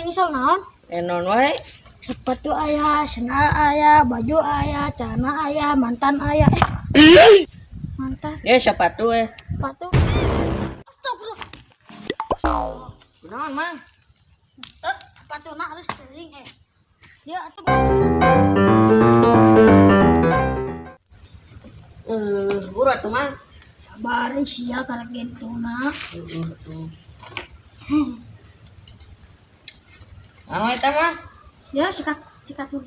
Aing sol naon? Naon wae? Sepatu aya, sendal aya, baju aya, celana aya, mantan aya. Mantan, Ya sepatu eh. sepatu. Astagfirullah. Kunaon, Mang? Teu, sepatuna halus teuing eh. Dia atuh bos. Buru atuh, Mang. Sabar eh, sia karek gentuna. Heeh, atuh. Naon eta, Mang? Ya sikat sikat dulu.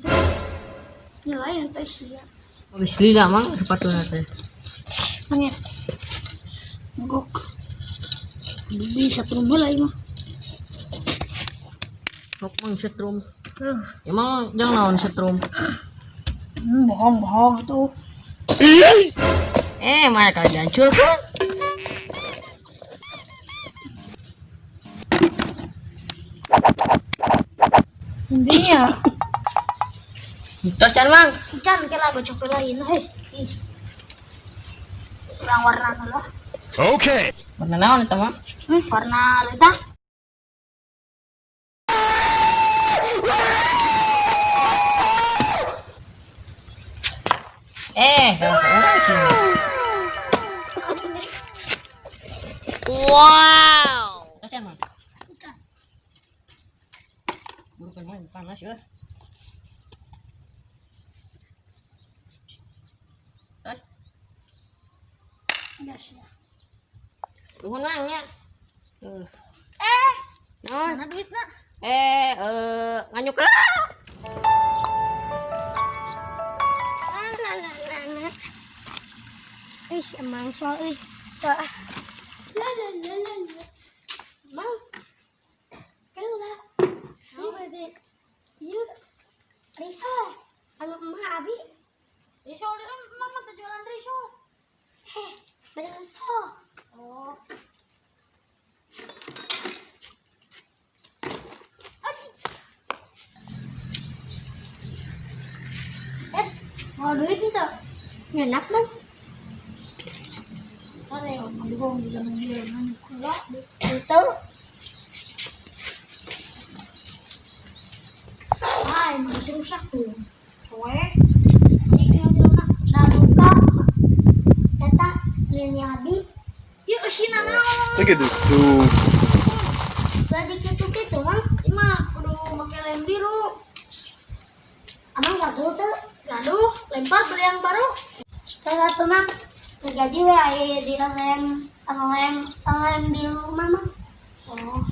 Ya lain teh sia. Geus lila, Mang, sepatuna teh. Mangit. Mogok. Bisa turun mulai mah. Sok Mang setrum. Emang jang naon setrum? Bohong bohong tuh. Mana kali jancul kan? Intinya Tos can, Mang. can kela gocok lain hei. Ih. Kurang warna lah. Okay. Warna naon eta, Mang? Warna letah. Kalau ke urang sini. Tos can, Mang. Can. Buru kan, Mang, panas ya. Tos, Ya sudah. nuhun Mang nya. Eh, Naon? mana duitna? Nganyuk lah. Ih, emang soal ih. La la la la la. Mang, kela. Ieu bade ieu risol. Anu emak abi, Risol kan mama teh jualan risol. heh, bade risol. Oh. Eh, mau duit ente? Nyenak, Mang. Ada yang bohong di zaman dia nanya kula. Itu Ah, emang masih rusak tuh. Soe. Ini tinggal di rumah. da buka. Eta lini abi, Yuk, sini naon. Look at this dude. bade kitu-kitu, Mang. Ini mah kudu make lem biru. Amang gaduh teu? Gaduh, lempar beli yang baru. Salah satu Mang, terjadi we aya di lem lem lem biru mah, Mang. Oh.